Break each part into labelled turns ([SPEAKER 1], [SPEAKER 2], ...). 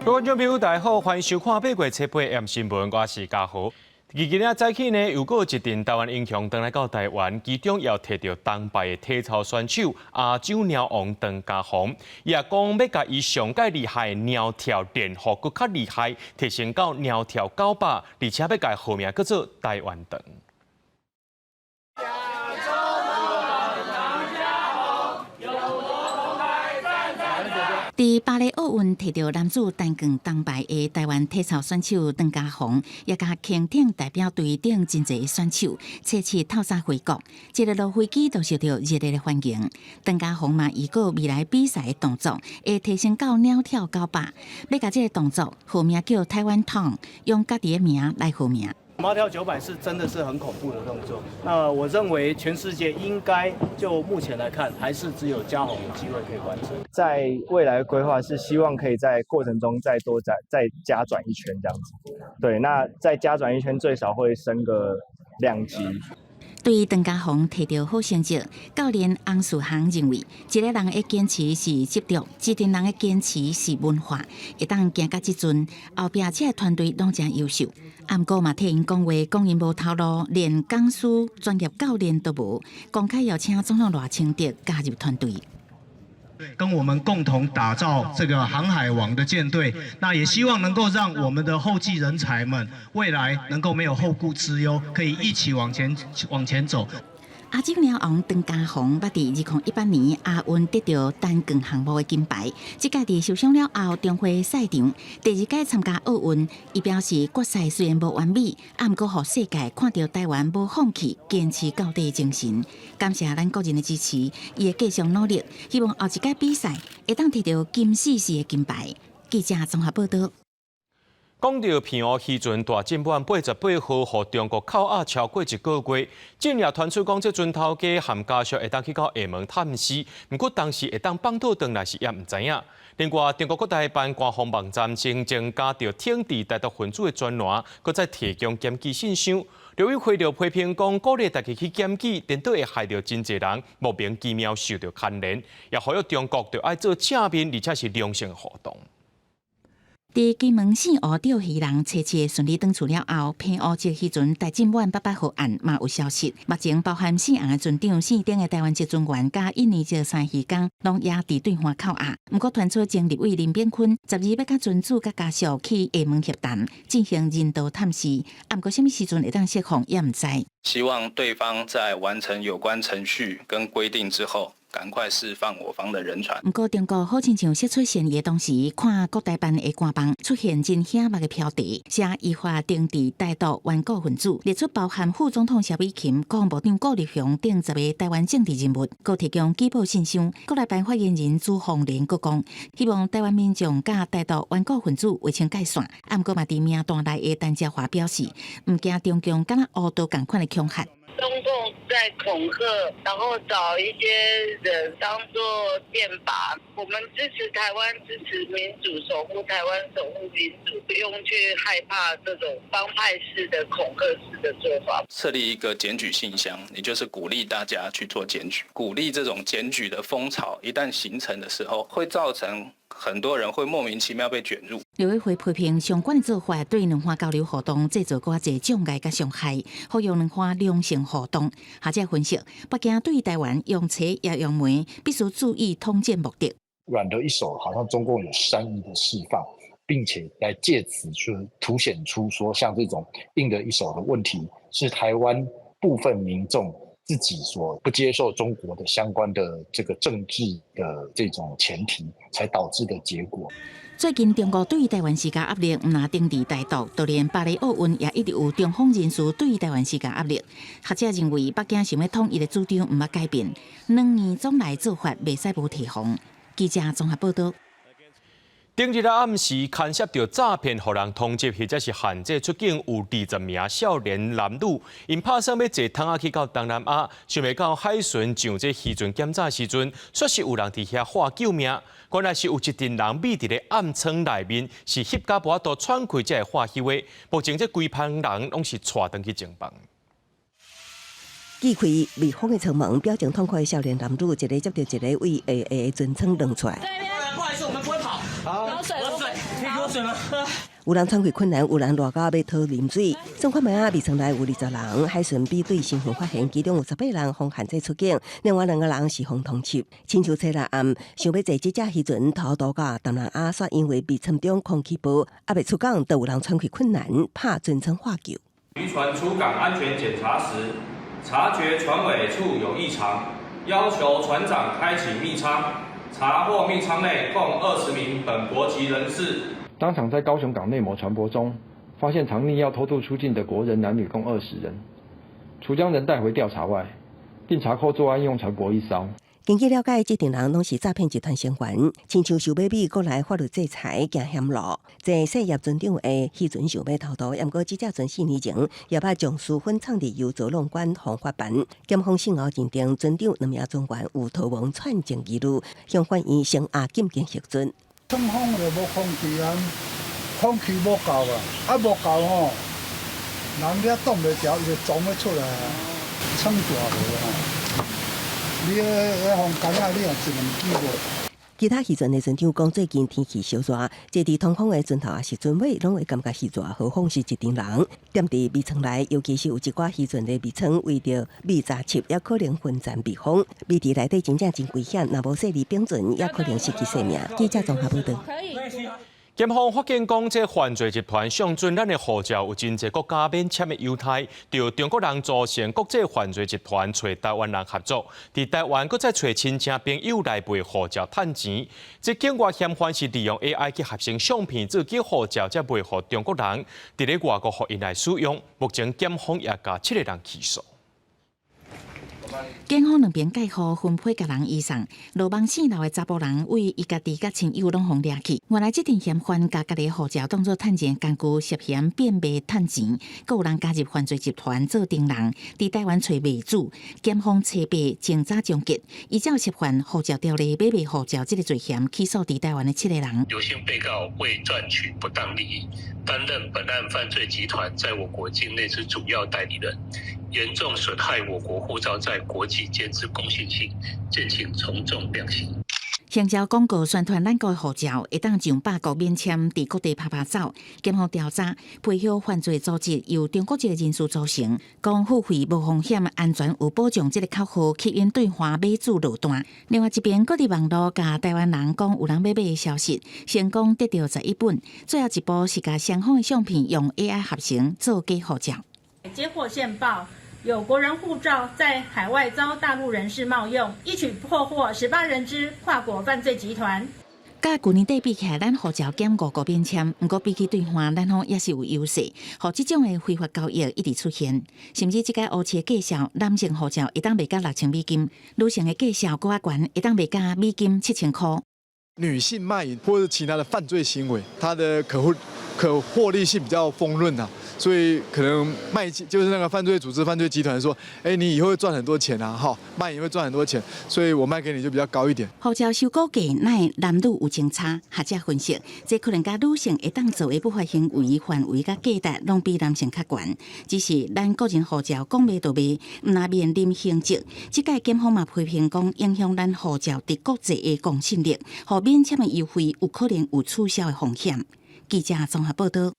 [SPEAKER 1] 各位觀眾朋友，大家好，歡迎收看8月7日 AM 新聞，我是嘉豪。今日早起呢，又閣有一陣台灣英雄轉來到台灣，其中又提著銅牌的體操選手亞洲貓王唐嘉鴻，伊也講欲共伊上蓋厲害的貓跳練予閣較厲害，提升到貓跳900，而且欲共伊號名叫做台灣長。
[SPEAKER 2] 亞洲貓王唐嘉鴻，勇奪銅牌讚讚讚。
[SPEAKER 3] 佇巴黎奧運提著男子單槓銅牌的台灣體操選手唐嘉鴻，也佮輕艇代表隊等真濟選手，初七透早回國，這个落飛機都受著熱烈的歡迎。唐嘉鴻嘛預告未來比賽的動作會提升到鳥跳九百，欲共這个動作號名叫台灣長，用家己的名來號名。
[SPEAKER 4] 貓跳九百是真的是很恐怖的動作。那我認為全世界應該就目前來看，還是只有嘉鴻有機會可以完成。
[SPEAKER 5] 在未來的規劃是希望可以在過程中再多再加轉一圈這樣子。對，那再加轉一圈最少會升個兩級。
[SPEAKER 3] 對唐嘉鴻提著好成績，教練翁樹航認為，一个人的堅持是執著，一群人的堅持是文化。會當行到這陣，後壁這个團隊攏真優秀。毋過嘛替𪜶講話，講𪜶無頭路，連講師、專業教練都無，公開邀請總統賴清德加入團隊。
[SPEAKER 6] 跟我們共同打造這個航海王的艦隊，那也希望能夠讓我們的後繼人才們未來能夠沒有後顧之憂，可以一起往前往前走。
[SPEAKER 3] 亞洲貓王唐嘉鴻捌佇2018年亞運得著單槓項目的金牌，這屆佇受傷了後重回賽場，第二屆參加奧運，伊表示決賽雖然無完美，毋過予世界看著台灣無放棄、堅持到底的精神。感謝咱國人的支持，伊會繼續努力，希望後一屆比賽會當提著金絲絲的金牌。記者綜合報道。
[SPEAKER 1] 講著澎湖漁船大進滿88號，予中國扣押超過一個月，政協傳出講，這船頭家含家屬會當去到廈門探視，毋過當時會當放倒轉來是猶毋知影。另外，中國國台辦官方網站先增加著挺支台獨分子的專欄，閣再提供檢舉信箱。陸委會就批評講，鼓勵大家去檢舉，顛倒會害著真濟人莫名其妙受著牽連，也呼籲中國著愛做正面而且是良性互動。
[SPEAKER 3] 佇金門四湖釣魚人初七順利轉厝了後，澎湖籍漁船大進滿88號案嘛有消息。目前包含四紅的船長、四頂的台灣籍船員佮印尼籍三漁工，攏也佇對岸扣押。毋過傳出前立委林炳坤12欲佮船主佮家屬去廈門協談，進行人道探視。毋過啥物時陣會當釋放，也毋知。
[SPEAKER 7] 希望對方在完成有關程序跟規定之後，趕快釋放我方的人船。
[SPEAKER 3] 毋過中國好親像釋出善意的同時，看國台辦的官網出現真顯目的標題，寫依法懲治台獨頑固分子，列出包含副總統蕭美琴、國防部長顧立雄等10個台灣政治人物，閣提供舉報信箱。國台辦發言人朱鳳蓮閣講，希望台灣民眾佮台獨頑固分子劃清界線。毋過嘛，佇名單內的陳椒華表示，毋驚中共敢若烏道仝款的恐嚇。
[SPEAKER 8] 中共在恐嚇，然後找一些人當做箭靶。我們支持台灣，支持民主，守護台灣，守護民主，不用去害怕這種幫派式的恐嚇式的做法。
[SPEAKER 7] 設立一個檢舉信箱，你就是鼓勵大家去做檢舉，鼓勵這種檢舉的風潮一旦形成的時候，會造成很多人會莫名其妙被捲入。
[SPEAKER 3] 陸委會批評相關的做法對兩岸交流互動製造閣較濟障礙佮傷害，呼籲兩岸良性互動。學者分析，北京對台灣用錘也用媒，必須注意統戰目的。
[SPEAKER 9] 軟的一手，好像中共有善意的釋放，並且來借此去凸顯出說，像這種硬的一手的問題，是台灣部分民眾自己所不接受中國的相關的這個政治的這種前提，才導致的結果。
[SPEAKER 3] 最近中國對台灣施加壓力，毋但懲治台獨，就連巴黎奧運也一直有中方人士對台灣施加壓力。學者認為，北京想欲統一的主張毋捌改變，兩硬總來做法袂使無提防。記者綜合報道。
[SPEAKER 1] 頂日暗時牽涉著詐騙，予人通緝或者是限制出境，有20名少年男女，𪜶拍算欲坐桶仔去到東南亞，想袂到海巡上這漁船檢查時陣，煞是有人佇遐喊救命。原來是有一陣人覕佇咧暗艙內面，是翕甲無法度喘氣才會喊彼話。目前這規班人攏是帶轉去偵辦。
[SPEAKER 10] 揭開密封的艙門，表情痛快的少年男女，一个接著一个對狹狹的船艙鑽出來。
[SPEAKER 2] 不好意思，我們不會跑。好，水，水，可以給我水嗎？
[SPEAKER 10] 有人喘氣困難，有人熱到欲討啉水。算看覓仔，未船內有20人，海巡比對身份發現，其中有18人予限制出境，另外兩個人是予通緝。親像初六暗，想欲坐這隻漁船偷渡到東南亞，煞因為未艙中空氣薄，猶未出港，就有人喘氣困難，拍船艙喊救。
[SPEAKER 11] 漁船出港安全檢查時，察覺船尾處有異常，要求船長開啟密艙，查獲密艙內共20名本國籍人士。
[SPEAKER 12] 當場在高雄港內某船舶中，發現藏匿要偷渡出境的國人男女共20人，除將人帶回調查外，並查扣作案用船舶一艘。
[SPEAKER 10] 根據了解，這陣人攏是詐騙集團成員，親像受欲美國來法律制裁，行險路。坐細葉船長的漁船想欲偷渡，毋過這隻船4年前也捌將私粉藏佇油槽弄管予法辦。檢方訊後認定船長兩名船員有逃亡串證疑慮，向法院聲押禁見核准。
[SPEAKER 13] 通風就無空氣啊，空氣無夠啊，啊無夠吼，人了擋袂牢，伊就撞欲出來啊，撐大無吼。你彼風乾仔，你也一兩支無。
[SPEAKER 10] 其他漁船的船長講，最近天氣燒熱，坐佇通風的船頭抑是船尾，攏會感覺虛熱，何況是一陣人。踮佇密艙內，尤其是有一寡漁船的密艙圍著密閘室，也可能分散密封。密佇內底真正真危險，若無細膩保存，也可能失去性命。記者綜合報導。
[SPEAKER 1] 檢方發現講，這犯罪集團相準咱的護照有真濟國家免簽的猶太，著中國人組成國際犯罪集團，揣台灣人合作，佇台灣閣再揣親戚朋友來賣護照趁錢。這境外嫌犯是利用 AI 去合成相片做假護照，才賣予中國人，佇咧外國予𪜶來使用。目前檢方也共七个人起訴。警方兩邊蓋號分批共人移送，落網四樓的查埔人為伊家己佮親友攏予掠去。原來這陣嫌犯共家己護照當做趁錢工具，涉嫌變賣趁錢，閣有人加入犯罪集團做中人，佇台灣揣賣主。檢方初八偵查終結，依照涉犯護照條例買賣護照這个罪嫌，起訴佇台灣的七个人。
[SPEAKER 14] 劉姓被告為賺取不當利益，擔任本案犯罪集團在我國境內之主要代理人，嚴重損害我國護照在國際間之公信性，建請從重量刑。
[SPEAKER 3] 行銷廣告宣傳咱國護照會當上百國免簽，佇各地趴趴走。檢方調查背後犯罪組織由中國籍人士組成，講付費無風險、安全有保障，這个口號吸引對岸買主落單。另外一邊，閣佇網路共台灣人講有人欲買的消息，成功得著11本。最後一步是共雙方的相片用 AI 合成做假護照。
[SPEAKER 15] 接獲線報，有國人護照在海外遭大陸人士冒用，一舉破獲18人之跨國犯罪集團。
[SPEAKER 3] 佮舊年底比起來，咱護照減5個免簽，毋過比起對岸，咱方也是有優勢。予這種的非法交易一直出現，甚至這個烏市的價數，男性護照會當賣到6000美金，女性的價數閣較懸，會當賣到美金7000箍。
[SPEAKER 16] 女性賣淫或者其他的犯罪行為，它的可獲利性比較豐潤啊，所以可能賣就是那個犯罪組織、犯罪集團說，哎，你以後會賺很多錢啊，哈，賣淫會賺很多錢，所以我賣給你就比較高一點。
[SPEAKER 3] 護照收高價，哪會男女有相差？學者分析，這可能佮女性會當做的不法行為範圍佮價值，攏比男性較懸。只是咱個人護照講賣就賣，毋若面臨刑責。這屆檢方嘛批評講，影響咱護照佇國際的公信力，予免簽的優惠有可能有取消的風險。記者綜合報導。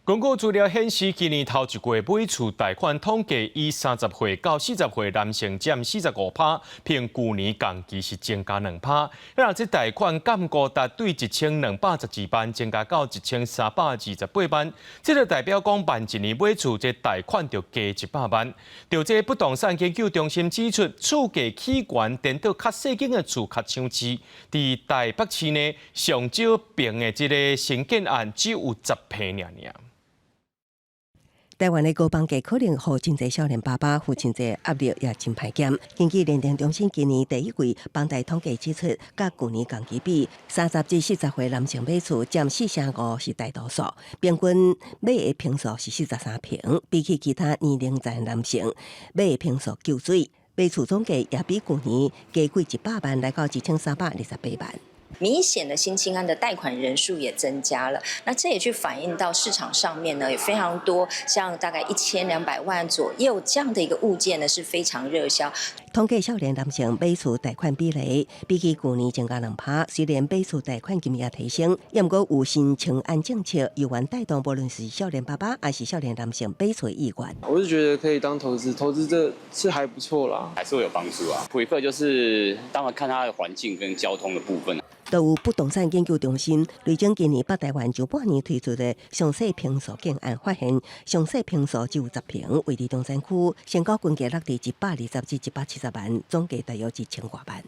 [SPEAKER 1] 根據資料顯示，今年頭一季買厝貸款統計，以30歲到40歲男性佔45趴，比舊年同期是增加2趴。那這貸款鑑高達對1212萬增加到1328萬，這個代表講，萬一年買厝，這貸款就加100萬。就這不動產研究中心指出，厝價起懸，顛倒較細間的厝較搶市。佇台北市呢，上少坪的這个新建案只有10坪爾爾。
[SPEAKER 10] 台灣的高房價可能予真濟少年爸爸負真濟壓力，也真歹減。根據聯電中心今年第一季房貸統計指出，佮舊年同期比，30至40歲男性買厝佔4成5是大多數，平均買的坪數是43坪，比起其他年齡層男性買的坪數九水，買厝總價也比舊年加貴100萬，來到1328萬。
[SPEAKER 17] 明顯的新青安的貸款人數也增加了，那這也去反映到市場上面呢，也非常多，像大概1200萬左右這樣的一個物件呢，是非常熱銷。
[SPEAKER 10] 統計少年男性買厝貸款比例比起舊年增加2%，雖然買厝貸款金額提升，也毋過有新青安政策，有緣帶動無論是少年爸爸還是少年男性買厝意願。
[SPEAKER 18] 我是覺得可以當投資，投資這是還不錯啦，
[SPEAKER 19] 還是會有幫助啊。prefer 就是當然看它的環境跟交通的部分。
[SPEAKER 10] 都有不動產研究中心累積今年北台灣上半年推出的詳細坪數建案，發現詳細坪數只有10坪，位佇中山區，成交均價落佇120至170萬，總價大約1000外萬。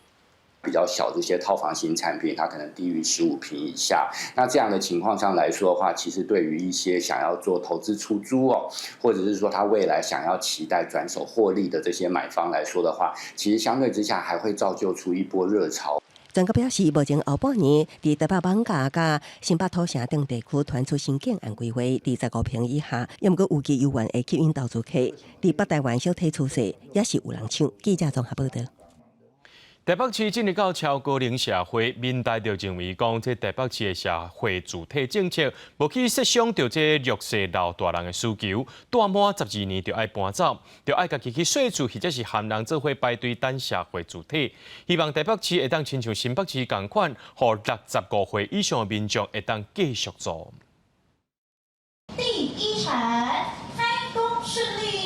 [SPEAKER 20] 比較小這些套房型產品，它可能低於15坪以下。那這樣的情況上來說的話，其實對於一些想要做投資出租哦，或者是說他未來想要期待轉手獲利的這些買方來說的話，其實相對之下還會造就出一波熱潮。
[SPEAKER 10] 專家表示，目前後半年佇台北艋舺佮新北土城等地區傳出新建案規劃，25坪以下，猶毋過預計猶原會吸引投資客。佇北台灣小體趨勢也是有人搶。記者綜合報導。
[SPEAKER 1] 台北市進入到超高齡社會，民代就認為講，這台北市的社會住宅政策無去設想著這弱勢老大人的需求，住滿12年就愛搬走，就愛家己去稅厝，或者是含人做伙排隊等社會住宅。希望台北市會當親像新北市仝款，予65歲以上的民眾會當繼續租。
[SPEAKER 21] 第一層開工順利。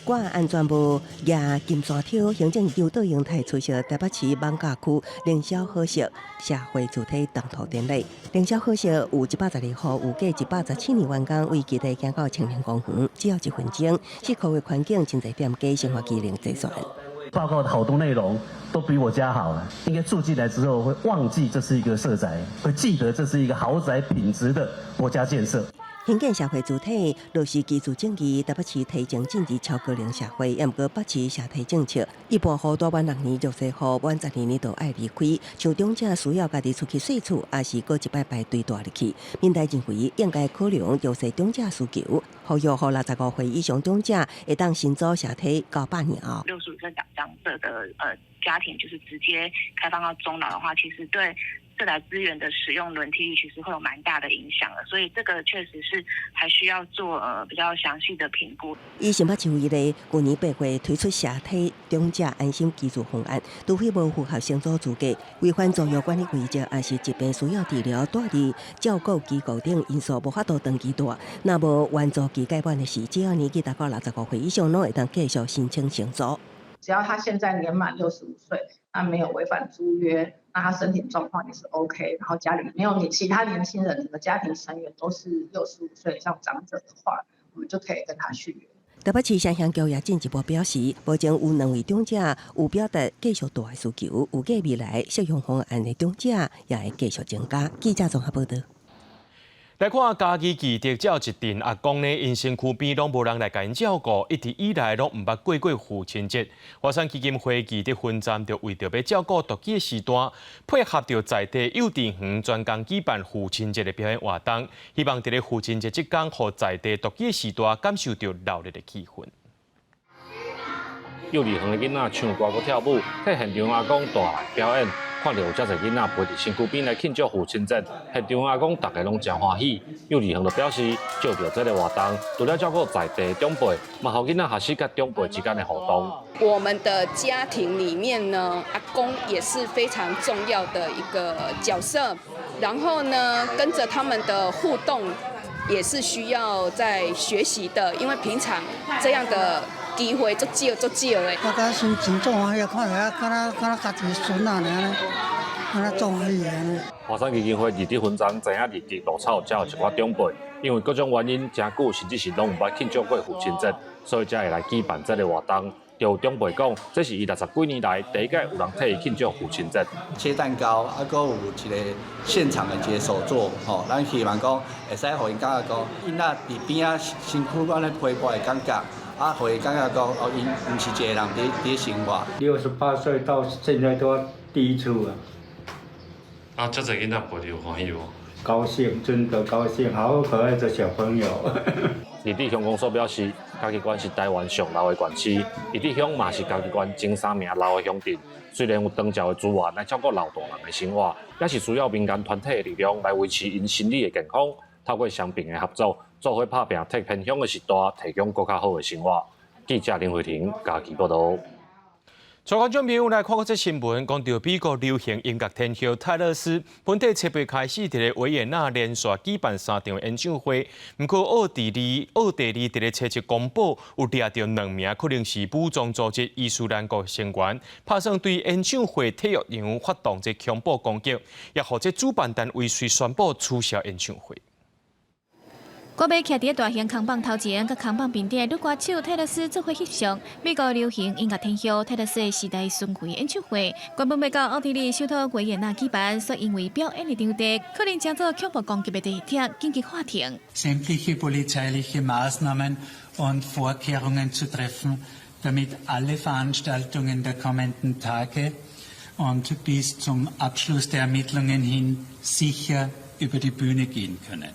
[SPEAKER 10] 掛安全帽、舉金山挑，行政院長卓榮泰出席台北市艋舺區凌霄好息社會住宅動土典禮。凌霄好息有112戶，預計117年完工，為期地行到青年公園，只要1分鐘。適合的環境，真濟店家生活機能齊全。
[SPEAKER 22] 報告的好多內容都比我家好了，應該住進來之後會忘記這是一個社宅，會記得這是一個豪宅品質的國家建設。
[SPEAKER 10] 興建社會住宅，落實居住正義，台北市提前進入超高齡社會，猶毋過北市社宅政策，一般戶住滿6年，弱勢戶滿12年就愛離開。像長者需要家己出去稅厝，抑是閣一擺排隊蹛入去。民代認為應該考量弱勢長者需求，呼籲予65歲以上長者會當申租社宅到100年後。
[SPEAKER 8] 65歲長者的家庭，就是直接開放到終老的話，其實對社宅資源的使用輪替率其實會有蠻大的影響的，所以這個確實是還需要做比較詳細的評估。
[SPEAKER 10] 以新北市為例，去年8月推出社宅長者安心居住方案，除非無符合申租資格、違反租約管理規則，抑是疾病需要治療、蹛佇照顧機構等因素無法度長期蹛，若無完租期屆滿的時，只要年紀達到65歲以上，攏會當繼續申請承租。
[SPEAKER 23] 只要他現在年滿65歲，那沒有違反租約，那他身體狀況也是 OK，然後家裡沒有你其他年輕人，整個家庭成員都是65歲以上長者的話，我們就可以跟他續約。
[SPEAKER 10] 台北市城鄉局也進一步表示，目前有兩位長者有表達繼續蹛的需求，預計未來適用方案的長者也會繼續增加。記者綜合報導。
[SPEAKER 1] 來看嘉義義德遮有一陣阿公呢，𪜶身軀邊攏無人來共𪜶照顧，一直以來攏毋捌過過父親節。華山基金會義德分站就為著欲照顧獨居的時代，配合著在地幼稚園專工舉辦父親節的表演活動，希望佇咧父親節這工，予在地獨居的時代感受著熱鬧的氣氛。
[SPEAKER 24] 幼稚園的囡仔唱歌閣跳舞，替現場阿公帶來表演。看著有遮濟囡仔陪佇身軀邊來慶祝父親節，現場阿公逐家攏誠歡喜。幼稚園就表示，藉著這个活動，除了照顧在地長輩，嘛予囡仔學習佮長輩之間的互動。
[SPEAKER 25] 我們的家庭裡面呢，阿公也是非常重要的一個角色。然後呢，跟着他們的互動，也是需要在學習的，因為平常這樣的機會足少足少的。
[SPEAKER 13] 我感覺心情足歡喜，看著啊，敢若敢若家己孫仔爾呢，敢若足歡喜按呢。
[SPEAKER 24] 華山基金會義德分站知影義德路草遮有一寡長輩，因為各種原因，誠久甚至是攏毋捌慶祝過父親節，所以才會來舉辦這个活動。就有長輩講，這是伊60幾年來第一擺有人替伊慶祝父親節。
[SPEAKER 26] 切蛋糕，啊，閣有一個現場的一個手作，吼，咱希望講會使予𪜶感覺講，囡仔佇邊仔身軀按呢陪伴的感覺，啊，予伊感覺講，哦，𪜶毋是一個人佇生活。
[SPEAKER 27] 68歲到現在都第一次啊。
[SPEAKER 24] 啊，遮濟囡仔陪著有歡喜無？
[SPEAKER 27] 高興，真的高興，好可愛的小朋友。
[SPEAKER 24] 義德鄉公所表示，嘉義縣是台灣上老的縣市，義德鄉嘛是嘉義縣前三名老的鄉鎮。雖然有長照的資源來照顧老大人的生活，也是需要民間團體的力量來維持𪜶心理的健康。透過雙邊的合作，做伙拍拚，替偏鄉的時代提供閣較好的生活。記者林慧婷嘉義報導。
[SPEAKER 1] 帶觀眾朋友來看這新聞，講著美國流行音樂天后泰勒絲，本底七八開始佇咧維也納連續舉辦三場演唱會。毋過奧地利佇咧初七公布，有掠著兩名可能是武裝組織伊斯蘭國成員，拍算對演唱會體育場發動這恐怖攻擊，也予這主辦單位隨宣布取消演唱會。
[SPEAKER 2] 歌迷徛佇大型扛棒頭前，佮扛棒面頂女歌手泰勒絲做伙翕相。美國流行音樂天后泰勒絲的時代巡迴演唱會，原本欲到奧地利首都維也納舉辦，卻因為表演的場地可能成做恐怖攻擊的地點，緊急喊停。
[SPEAKER 4] Sämtliche polizeiliche Maßnahmen und Vorkehrungen zu treffen, damit alle Veranstaltungen der kommenden Tage und bis zum Abschluss der Ermittlungen hin sicher über die Bühne gehen können.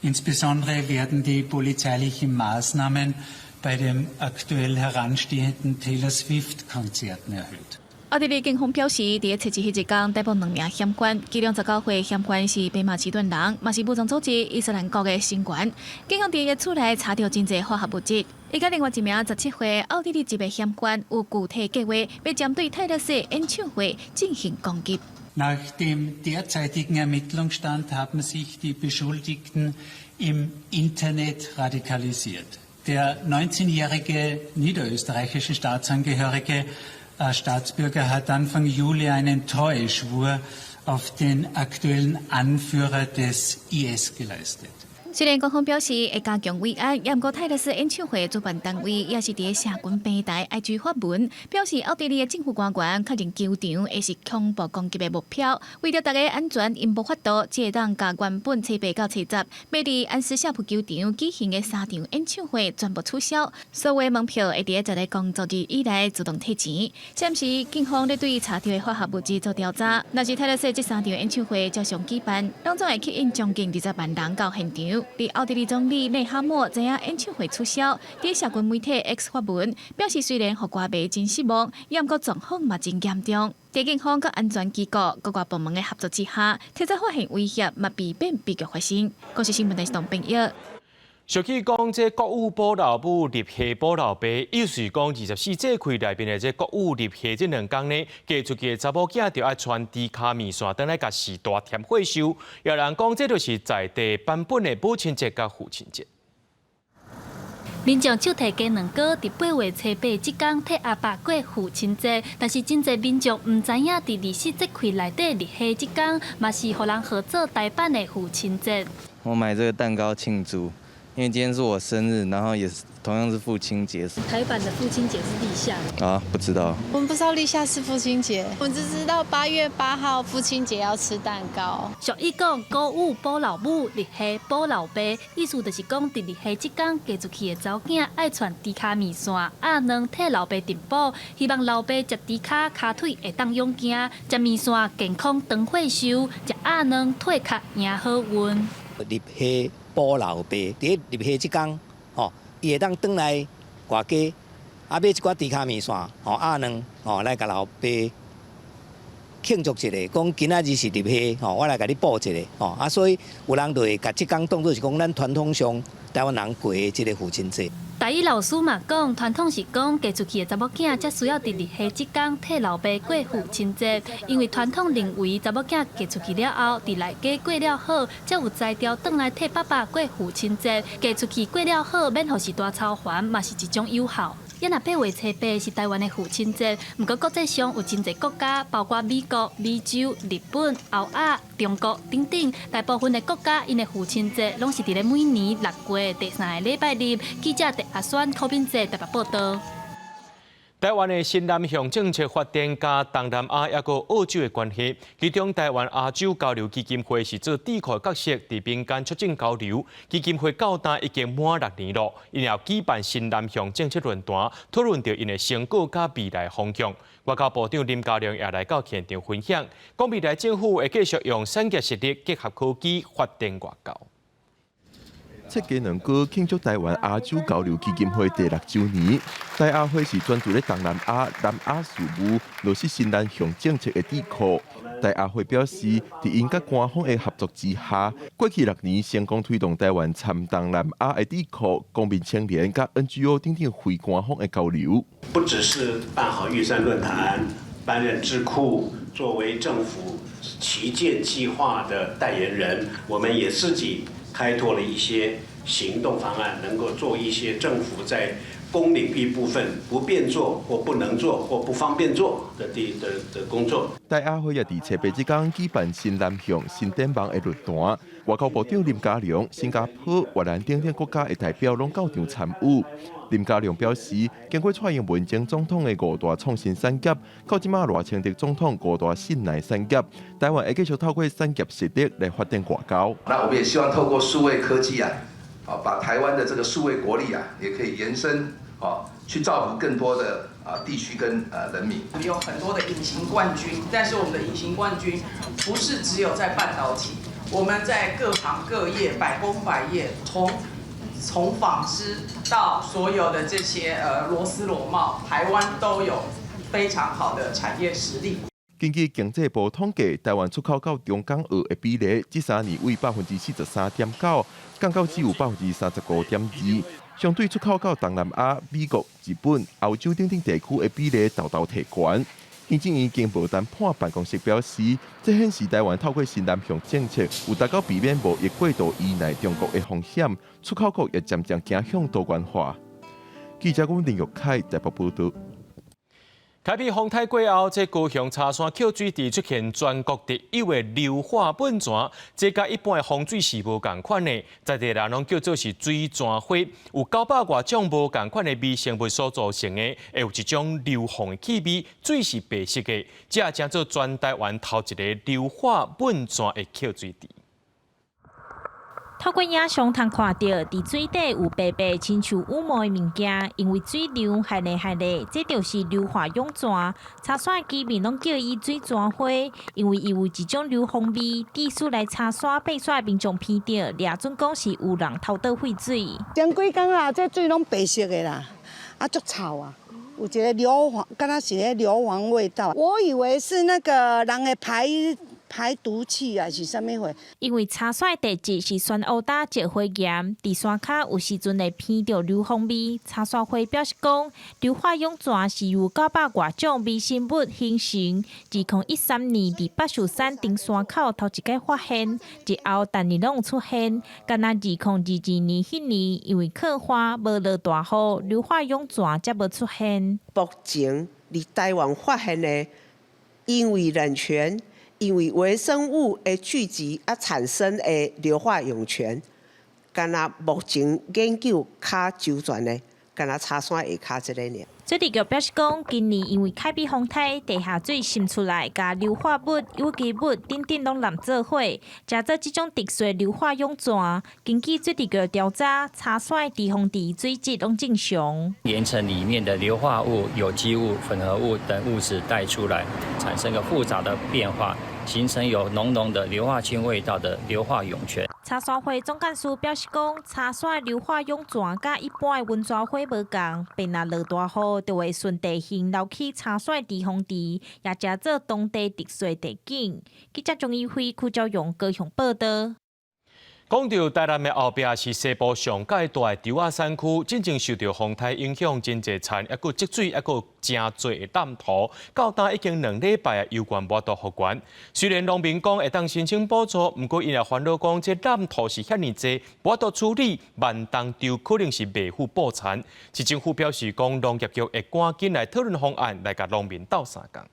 [SPEAKER 4] Insbesondere werden die polizeilichen Maßnahmen bei den aktuell heranstehenden Taylor Swift-Konzerten erhöht.
[SPEAKER 2] 奧地利警方表示，佇初七彼一工逮捕兩名嫌犯，其中19歲嫌犯是北馬其頓人，嘛是武裝組織伊斯蘭國的成員。警方佇伊厝內查著真濟化學物質。伊佮另外一名17歲奧地利籍的嫌犯有具體計劃，欲針對泰勒絲演唱會進行攻擊。
[SPEAKER 4] Nach dem derzeitigen Ermittlungsstand haben sich die Beschuldigten im Internet radikalisiert. Der 19-jährige niederösterreichische Staatsangehörige Staatsbürger hat Anfang Juli einen Treueschwur auf den aktuellen Anführer des IS geleistet.
[SPEAKER 2] 雖然官方表示會加強維安，也毋過泰勒絲演唱會主辦單位也是佇社群平台 IG 發文，表示奧地利的政府官員確認球場會是恐怖攻擊的目標，為著大家安全，𪜶無法度才會當共原本初八到初十欲佇安斯舍普球場舉行的三場演唱會全部取消，所有門票會佇十個工作日以內自動退錢。暫時警方咧對查著的化學物質做調查，若是泰勒絲這三場演唱會照常舉辦，攏總會吸引將近20萬人到現場。佇奧地利總理內哈默知影演唱會取消，佇社群媒體 X 發文，表示雖然予歌迷真失望，也毋過狀況嘛真嚴重。佇警方佮安全機構各個部門的合作之下，提早發現威脅，嘛避免悲劇發生。公視新聞電視董編譯。
[SPEAKER 1] 俗語講，這國母補老母，入夏補老爸，意思是講24節氣內面的這穀雨入夏這兩工呢，嫁出去的查某囝就愛傳豬跤麵線，轉來共序大添歲壽。有人講，這就是在地版本的母親節佮父親節。
[SPEAKER 5] 民眾手提雞卵糕，佇8月初8這工替阿爸過父親節，但是真濟民眾毋知影，佇24節氣內底立夏這工，嘛是予人號做台版的父親節。
[SPEAKER 6] 我買這個蛋糕慶祝。因為今天是我生日，然後也是同樣是父親節。
[SPEAKER 7] 台版的父親節是立夏。
[SPEAKER 6] 啊，不知道。
[SPEAKER 7] 我們不知道立夏是父親節，我們只知道8月8號父親節要吃蛋糕。
[SPEAKER 5] 俗語講，穀雨補老母，立夏補老爸，意思就是講，佇立夏這工嫁出去的查某囝愛傳豬跤麵線、鴨卵替老爸糞補，希望老爸食豬跤跤腿會當勇健，食麵線健康長歲壽，食鴨卵退殼贏好運。
[SPEAKER 9] 立夏補老爸，佇立夏這工，吼，伊會當轉來外家，啊買一寡豬跤麵線，吼鴨卵，吼來共老爸慶祝一下，講今仔日是立夏，吼我來共你補一下，吼啊，所以有人就會共這工當做是講咱傳統上台灣人過的這个父親節。
[SPEAKER 5] 台語老師嘛講，傳統是講嫁出去的查某囝才需要佇立夏這工替老爸過父親節，因為傳統認為查某囝嫁出去了後，佇內家過了好，才有才調轉來替爸爸過父親節。嫁出去過了好，免予序大操煩，嘛是一種有孝。也若8月初8是台灣的父親節，毋過國際上有真濟國家，包括美國、美洲、日本、歐亞、中國等等，大部分的國家𪜶的父親節攏是佇咧每年6月第三个禮拜日。記者鄭阿宣、柯敏哲台北報導。
[SPEAKER 1] 台灣的新南向政策發展佮東南亞抑閣澳洲的關係，其中台灣亞洲交流基金會是做智庫角色，佇民間促進交流。基金會到今已經滿6年囉，𪜶有舉辦新南向政策論壇，討論著𪜶的成果佮未來方向。外交部長林佳龍也來到現場分享，講未來政府會繼續用產業實力結合科技發展外交。
[SPEAKER 11] 切雞卵糕慶祝台灣亞洲交流基金會第六週年。台亞會是專注咧東南亞、南亞事務，落實新南向政策的智庫。台亞會表示，佇𪜶佮官方的合作之下，過去6年成功推動台灣參東南亞的智庫、公民青年佮 NGO 等等非官方的交流。
[SPEAKER 3] 不只是辦好玉山論壇、擔任智庫，作為政府旗艦計劃的代言人，我們也自己開拓了一些行動方案，能夠做一些政府在公領域部分不便做或不能做或不方便做的地的的工作。
[SPEAKER 11] 台亞會也佇初八這工舉辦新南向、新展望的論壇，外交部長林佳龍、新加坡、越南等等國家的代表攏到場參與。林佳龍表示，經過蔡英文前總統的五大創新產業，到這馬賴清德總統五大信賴產業，台灣會繼續透過產業實力來發展外交。
[SPEAKER 12] 那我們也希望透過數位科技啊，把台灣的這個數位國力啊，也可以延伸，去造福更多的地區跟人民。
[SPEAKER 14] 我們有很多的隱形冠軍，但是我們的隱形冠軍不是只有在半導體，我們在各行各業、百工百業，從紡織到所有的這些螺絲螺帽，台灣都有非常好的產業實力。
[SPEAKER 11] 根據經濟部統計，台灣出口到中港澳的比例，這3年為43.9%，降到只有35.2%。相對出口到東南亞、美國、日本、歐洲等等地區的比例，沓沓提懸。行政院經貿談判辦公室表示，這顯示台灣透過新南向政策，有達到避免貿易過度依賴中國的風險，出口國也漸漸走向多元化。記者阮林玉凱台北報導。
[SPEAKER 1] 開比風颱過後，這高雄柴山抾水池出現全國特有的硫化噴泉，這佮一般的風水是無仝款的，在地人攏叫做是水泉花，有900外種無仝款的微生物所造成的，會有一種硫磺的氣味，水是白色的，這成做全台灣頭一个硫化噴泉的抾水池。
[SPEAKER 15] 透過影像通看著，佇水底有白白親像羽毛的物件，因為水流害咧害咧，這就是硫化湧泉。柴山的居民攏叫伊水泉花，因為伊有一種硫磺味。地勢來柴山爬山的民眾聞著，掠準講是有人偷倒廢水。
[SPEAKER 16] 前幾工啊，這水攏白色的啦，啊，足臭啊，有一个硫磺，敢若是彼硫磺味道。我以為是那個人的排毒氣啊，是啥物貨？
[SPEAKER 15] 因為柴山的地質是酸烏焦石灰岩，佇山跤有時陣會聞著硫磺味。柴山會表示講，硫化湧泉是由900外種微生物形成。2013年佇北壽山登山口頭一擺發現，日後逐年攏有出現。干焦2022年彼年，因為洘旱無落大雨，硫化湧泉才無出現。
[SPEAKER 17] 目前佇台灣發現的，因為冷泉。因為微生物的聚集而產生的硫化湧泉，干焦目前研究較周全的，干焦柴山下跤這个爾。
[SPEAKER 15] 水利局表示講，今年因為海比風颱，地下水滲出來，共硫化物、有機物等等攏攏做伙，成做這種特殊硫化湧泉。根據水利局調查，柴山的滯洪池水質攏正常。
[SPEAKER 18] 岩層裡面的硫化物、有機物、混合物等物質帶出來，產生個複雜的變化，形成有濃濃的硫化氫味道的硫化湧泉。
[SPEAKER 15] 柴山會總幹事表示講，柴山硫化湧泉佮一般的溫泉花無仝，便若落大雨，就會順地形流去柴山滯洪池，也成做當地特殊地景。記者鍾一輝、柯昭勇高雄報導。
[SPEAKER 1] 講著台南的後壁是西部上蓋大的稻仔產區，進前受著風颱影響，真濟田，猶閣積水，猶閣誠濟的凍土，到今已經2禮拜啊，猶原無法度復原。雖然農民講會當申請補助，毋過𪜶也煩惱講，這爛土是遐爾濟，無法度處理，萬冬就可能是袂赴補田。市政府表示講，農業局會趕緊來討論方案，來共農民鬥相共。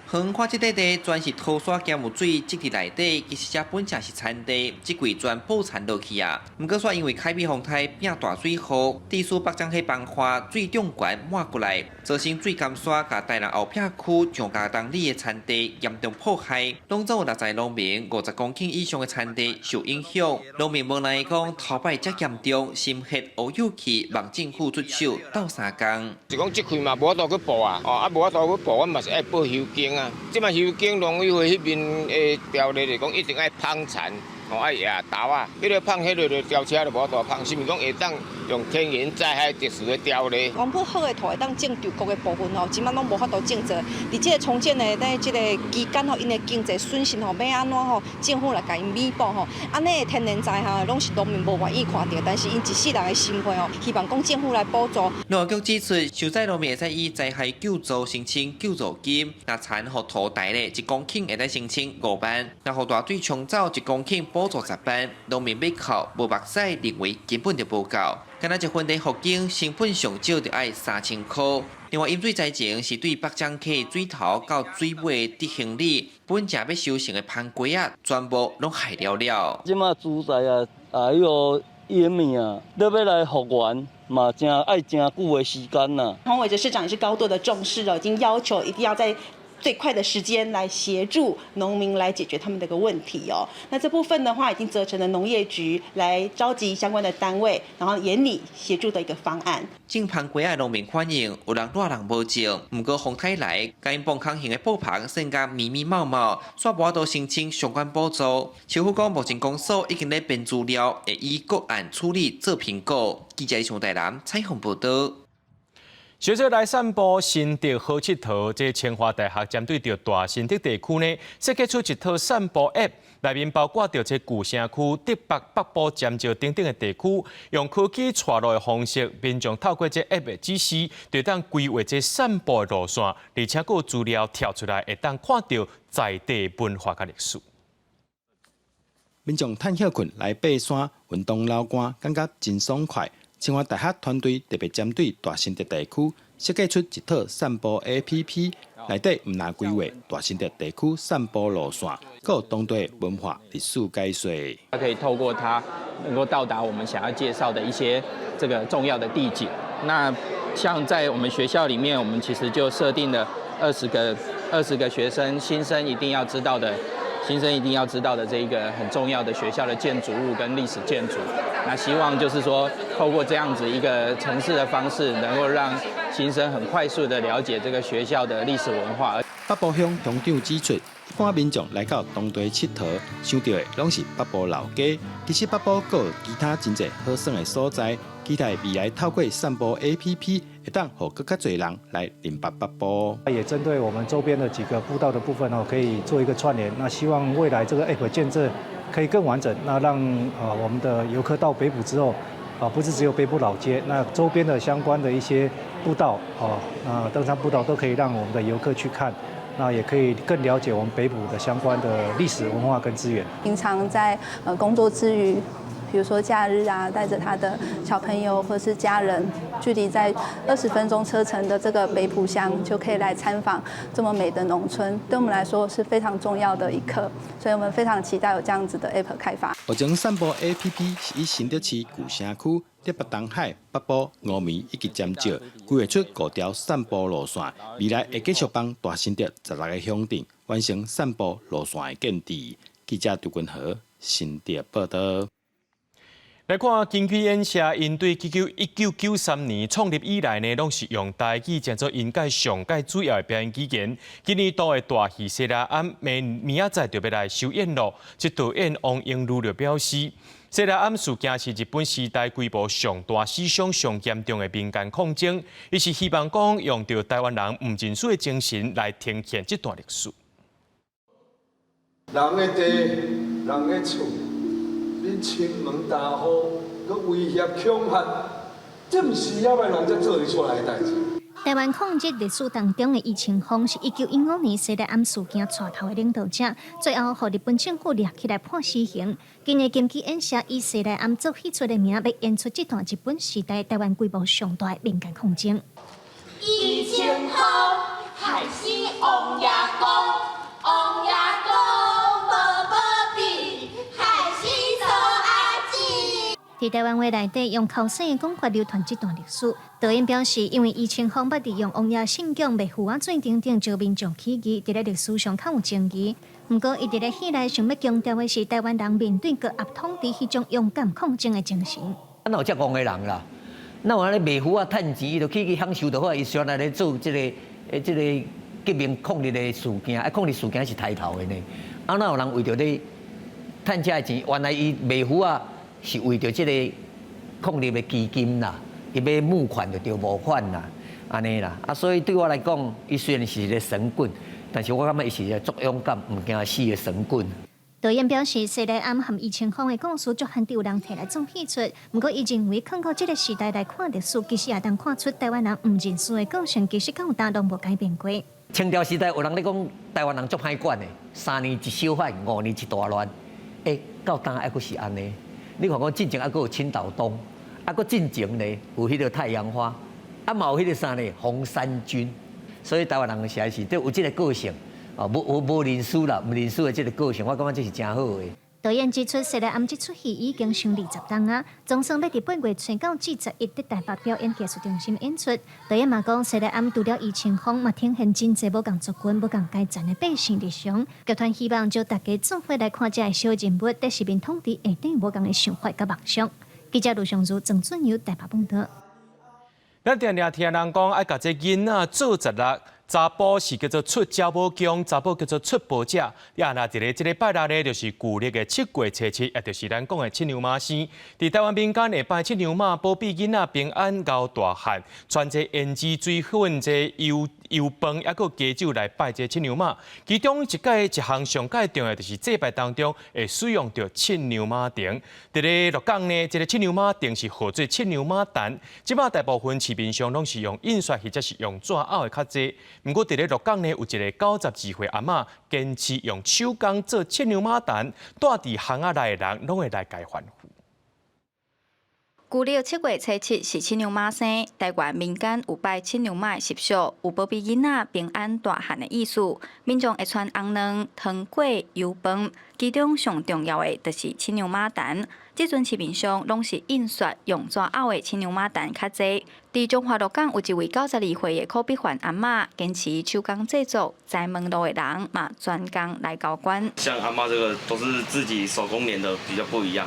[SPEAKER 28] 遠看這塊地全是土沙兼有水積佇內底，其實這本正是田地，這季全補田落去啊。毋過煞因為海比風颱變大水雨，地勢北江彼崩岸水漲懸滿過來，造成水甘沙共台南後壁區上加東里的田地嚴重破壞，攏總有60農民50公頃以上的田地受影響。農民無奈講，頭擺遮嚴重，心血烏有去，望政府出手鬥相共。
[SPEAKER 29] 是講這塊嘛無法度去報啊，哦啊無法度去報，阮嘛是愛報修耕啊。這擺修耕農委會彼邊的條例來講，一定愛枋田，哦愛壓豆仔，彼個枋彼個就吊車就無法度枋，是毋是講會當用天然災害特殊的條例。
[SPEAKER 8] 原本好的土會當種稻穀的部分吼，這擺攏無法度種植。佇這个重建的咧這个期間吼，𪜶的經濟損失吼，欲按怎吼，政府來共𪜶彌補吼。按呢的天然災害攏是農民無願意看著，但是𪜶一世人的心血吼，希望講政府來補助。
[SPEAKER 28] 農業局指出，受災農民會使以災害救助申請救助金，若田予塗大咧，一公頃會使申請5萬；若予大水沖走，一公頃補助10萬。農民欲哭無目屎，認為根本就無夠。敢若一分地復耕，成本上少就愛3000箍。另外，淹水災情是對北漳溪水頭到水尾直行里，本正欲收成的番瓜仔，全部攏害了了。
[SPEAKER 10] 這馬主災啊，啊，彼个淹物啊，你欲來復原嘛，真愛真久的時間啦。
[SPEAKER 13] 黃偉哲市長也是高度的重視哦，已經要求一定要在最快的時間來協助農民來解決他們的個問題哦。那這部分的話，已經責成了農業局來召集相關的單位，然後研擬協助的一個方案。
[SPEAKER 28] 種番瓜仔農民反映，有人熱人無種，毋過風颱來，共𪜶磅空型的布棚散甲密密茂茂，煞無法度申請相關補助。市府講，目前公所已經咧編資料，會以個案處理做評估。記者上台南採訪報導。
[SPEAKER 1] 小說來散步新竹好𨑨迌，這清華大學針對著大新竹地區呢，設計出一套散步 App，內面包括著這舊城區、竹北、北埔、尖石等等的地區，用科技帶路的方式，民眾透過這 App 的指示，就當規劃這散步的路線，而且閣有資料跳出來，會當看著在地文化佮歷史。
[SPEAKER 19] 民眾趁歇睏來爬山、運動流汗，感覺真爽快。清華大學團隊特別針對大新竹地區設計出一套散步 APP，內底毋但規劃大新竹地區散步路線，閣有當地文化歷史解說。
[SPEAKER 20] 它可以透過它能夠到達我們想要介紹的一些這個重要的地景。那像在我們學校裡面，我們其實就設定了20個學生新生一定要知道的。新生一定要知道的這一個很重要的學校的建築物跟歷史建築，那希望就是說，透過這樣子一個程式的方式，能夠讓新生很快速的了解這個學校的歷史文化。
[SPEAKER 19] 北埔鄉鄉長指出，一般民眾來到當地𨑨迌，想著的攏是北埔老街。其實北埔閣有其他真濟好耍的所在，期待未來透過散步 APP，會當予閣較濟人來認捌北埔。
[SPEAKER 21] 也針對我們周邊的幾個步道的部分哦，可以做一個串聯。那希望未來這個 App 建設可以更完整，那讓我們的遊客到北埔之後，啊，不是只有北埔老街，那周邊的相關的一些步道啊，啊，登山步道都可以讓我們的遊客去看。那也可以更了解我們北埔的相關的歷史文化跟資源。
[SPEAKER 22] 平常在工作之餘，比如說假日啊，帶着他的小朋友或是家人，距離在20分鐘車程的這個北埔鄉，就可以來參訪這麼美的農村，對我們來說是非常重要的一刻，所以我們非常期待有這樣子的 App 開發。
[SPEAKER 19] 目前散步 APP 是以新竹市舊城區、竹北東海、北埔、烏梅以及尖石規劃出五條散步路線，未來會繼續幫大新竹16個鄉鎮完成散步路線的建置。記者杜君和新竹報導。
[SPEAKER 1] 來看京劇演社，𪜶對1993年創立以來呢，攏是用台語成做𪜶界上蓋主要的表演語言。今年度的大戲《西來庵》明明仔載就欲來首演囉。這導演王英如就表示，西來庵事件是日本時代規模上大、死傷上嚴重的民間抗爭。伊是希望講用著台灣人毋認輸的精神來呈現這段歷史。
[SPEAKER 23] 人的地，人的厝。恁親門大戶，閣威脅恐嚇，這毋是遐䆀人才做會出來的代誌。
[SPEAKER 25] 台灣抗日歷史當中的余清芳是1915年西來庵事件帶頭的領導者，最後予日本政府掠起來判死刑。今年京劇演社以西來庵做戲出的名，欲演出這段日本時代台灣規模上大的民間抗爭。
[SPEAKER 30] 余清芳害死王爺公，王爺公無保庇，害死曹阿姊。
[SPEAKER 25] 佇台灣話內底用口說的講法流傳這段歷史。導演表示，因為余清芳捌利用王爺信仰賣符仔水等等招民眾起義，佇咧歷史上較有爭議。毋過，伊佇咧戲內想欲強調的是台灣人面對高壓統治彼種勇敢抗爭的精神。
[SPEAKER 31] 啊，哪有遮戇的人啦？哪有按呢賣符仔趁錢，伊就去享受就好，伊上來咧做這個革命抗日的事件，啊，抗日事件是抬頭的呢。啊，哪有人為著咧趁這个錢？原來伊賣符仔是為著這個創立的基金啦，伊欲募款就著募款啦，按呢啦。啊，所以對我來講，伊雖然是一个神棍，但是我感覺伊是一个足勇敢、毋驚死的神棍。
[SPEAKER 25] 導演表示，西來暗和余清芳的故事，足罕有人提來做戲出。毋過，伊認為，看到這个時代來看歷史，其實也通看出台灣人毋認輸的個性，其實到今攏無改變過。
[SPEAKER 31] 清朝時代有人咧講台灣人足歹管的，三年一小反，五年一大亂。欸，到今猶閣是按呢。你看講進前猶閣有青島東，啊，閣進前咧有彼个太陽花，啊嘛有彼个啥呢？紅衫軍。所以台灣人實在是都有這个個性。哦，無無無認輸啦，毋認輸的這个個性，我感覺這是誠好的。
[SPEAKER 25] 導演指出，西來暗這齣戲已經上20冬啊，總算欲佇8月初9至11佇台北表演藝術中心演出。導演嘛講，西來暗除了余清芳，嘛呈現真濟無仝族群、無仝階層的百姓日常。劇團希望招大家做伙來看這个小人物佇殖民統治下底無仝的想法佮夢想。記者盧尚如、鄭俊友台北報導。
[SPEAKER 1] 咱定定聽人講，愛共這囡仔做十六。查埔是叫做出查某姜，查某叫做出婆者。啊，若佇咧這个拜六呢，就是舊曆的七月初七，也就是咱講的七娘媽生。佇台灣民間會拜七娘媽，保庇囡仔平安𠢕大漢，穿這胭脂水粉、這油油飯，猶閣雞酒來拜這七娘媽。其中一屆一項上蓋重要，就是祭拜當中會使用著七娘媽燈。佇咧鹿港呢，這个七娘媽燈是號做七娘媽壇。這擺大部分市面上攏是用印刷或者是用紙拗的較濟。毋過，佇咧鹿港呢，有一个92歲阿嬤堅持用手工做七娘媽壇，蹛佇巷仔內的人攏會來共伊歡呼。
[SPEAKER 2] 舊曆七月初七是七娘媽生，台灣民間有拜七娘媽的習俗，有保庇囡仔平安大漢的意思。民眾會穿紅卵、糖果、油飯，其中上重要的就是七娘媽壇。這陣市面上攏是印刷用紙拗的七娘媽壇較濟。佇彰化鹿港有一位92歲的柯碧環阿嬤，堅持手工製作，知門路的人嘛專工來交關。
[SPEAKER 3] 像阿嬤這個都是自己手工黏的，比較不一樣。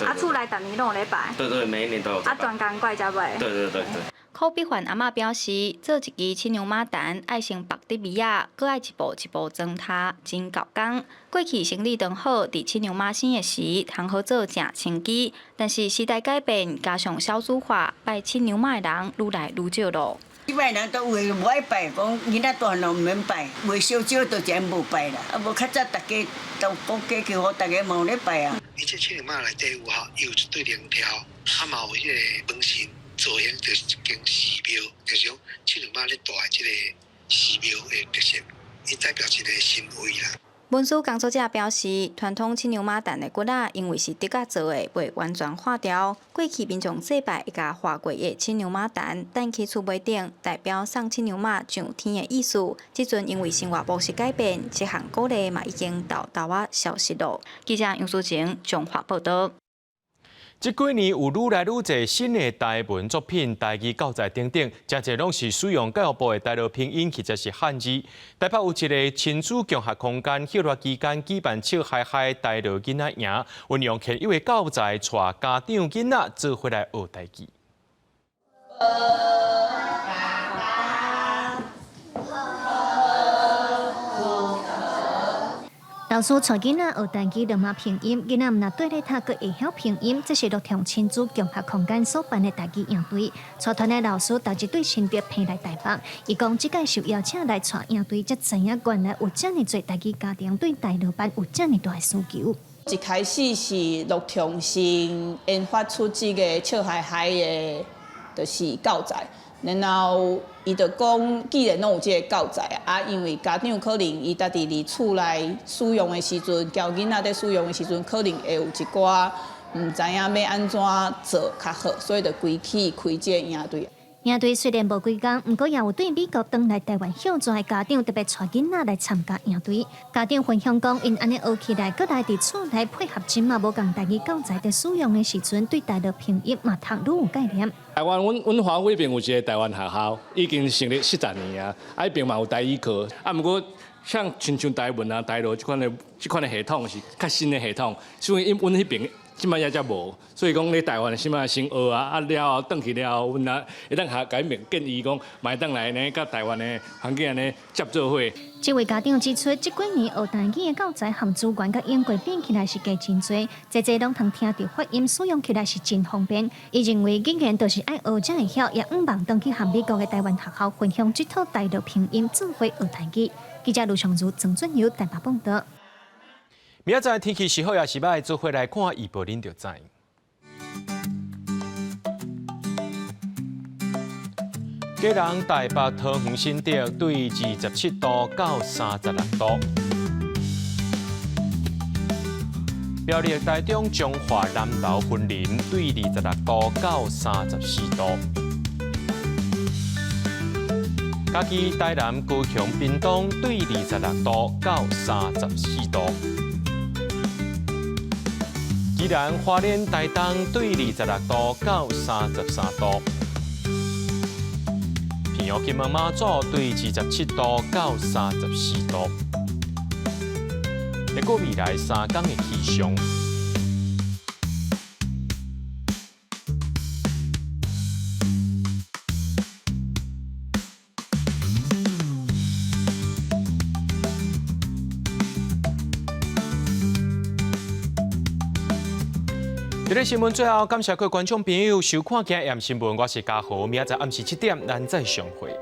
[SPEAKER 2] 啊，厝內逐年攏有咧拜。
[SPEAKER 3] 對對，每一年都有。
[SPEAKER 2] 啊，專工過來遮買。
[SPEAKER 3] 對對對對。
[SPEAKER 2] 柯碧環阿嬤表示，做一支七娘媽壇，愛先縛得米仔，閣愛一步一步裝塔，真𠢕工。過去生理當好，佇七娘媽生的時，通好做誠清機。但是時代改變，加上少子化，拜七娘媽的人愈來愈少咯。
[SPEAKER 4] 這擺人都有無愛拜，講囡仔大漢就毋免拜，袂燒燒就真無拜啦。啊，無較早逐家都講家己好，逐家嘛有咧拜啊。
[SPEAKER 5] 伊這七娘媽內底有吼，伊有一對靈條，啊嘛有彼个門神造型，就是一間寺廟，就是講七娘媽咧蹛這个寺廟的特色，伊代表一个神位啦。
[SPEAKER 2] 文書工作者表示，傳統七娘媽壇的骨仔因為是竹仔做的，袂完全化掉。過去民眾祭拜會共畫過的七娘媽壇，擲佇厝尾頂，代表送七娘媽上天的意思。這陣因為生活模式改變，這項古禮嘛已經沓沓仔消失咯。記者楊淑晴彰化報導。
[SPEAKER 1] 這幾年有愈來愈濟新的台文作品、台語教材等等，誠濟攏是使用教育部的台語拼音或者是漢字。台北有一个親子共學空間，歇熱期間舉辦笑嗨嗨台樂囡仔營，運用現有的教材，帶家長囡仔做伙來學台語。
[SPEAKER 25] 老師帶囡仔學台語，羅馬拼音，囡仔毋若對咧讀，閣會曉拼音。這是鹿長親子共學空間所辦的台語營隊。帶團的老師逐日對新竹飛來台北，伊講這擺受邀請來帶營隊，才知影原來有遮爾濟台語家庭對台樂班有遮爾大的需求。
[SPEAKER 6] 一開始是鹿長先研發出這个笑嗨嗨的，就是教材。然後伊就講，既然攏有這个教材啊，因為家長可能伊家己佇厝內使用的時陣，教囡仔佇使用的時陣，可能會有一寡毋知影欲按怎做較好，所以就規氣開這个營隊。
[SPEAKER 25] 營隊雖然無幾工，毋過也有對美國轉來台灣歇熱的家長特別帶囡仔來參加營隊。家長分享講，𪜶按呢學起來，閣來佇厝內配合這馬無仝台語教材佇使用的時陣，對台語拼音嘛讀愈有概念。
[SPEAKER 7] 台灣阮阮華府彼邊有一个台灣學校，已經成立40年啊，啊彼邊嘛有台語課，啊毋過像親像台文啊、台樂這款的這款的系統是較新的系統，所以阮彼爿這擺猶才無，所以講咧台灣啥物先學啊，啊了後轉去了後，阮啊會當共伊建議講，嘛會當來呢，佮台灣的環境按呢接做伙。
[SPEAKER 25] 這位家長指出，這幾年學台語的教材和資源佮英國比起來是加真濟，濟濟攏通聽著發音，使用起來是真方便。伊認為語言就是愛學才會曉，也向望轉去和美國的台灣學校分享這套台樂拼音，做伙學台語。記者盧尚如、曾俊友台北報導。
[SPEAKER 1] 明仔載天氣是好抑是䆀，做伙來看預報，恁就知。基隆、台北、桃園、新竹對27度到36度。苗栗、台中、彰化、南投、雲林對26度到34度。嘉義、台南、高雄、屏東對26度到34度。宜蘭、花蓮、台東對26度到33度。平陽、金門、馬祖對27度到34度。會過未來3天的氣象。這個新聞最後，感謝各位觀眾朋友收看今日新聞，我是嘉豪，明仔載暗時7點，咱再相會。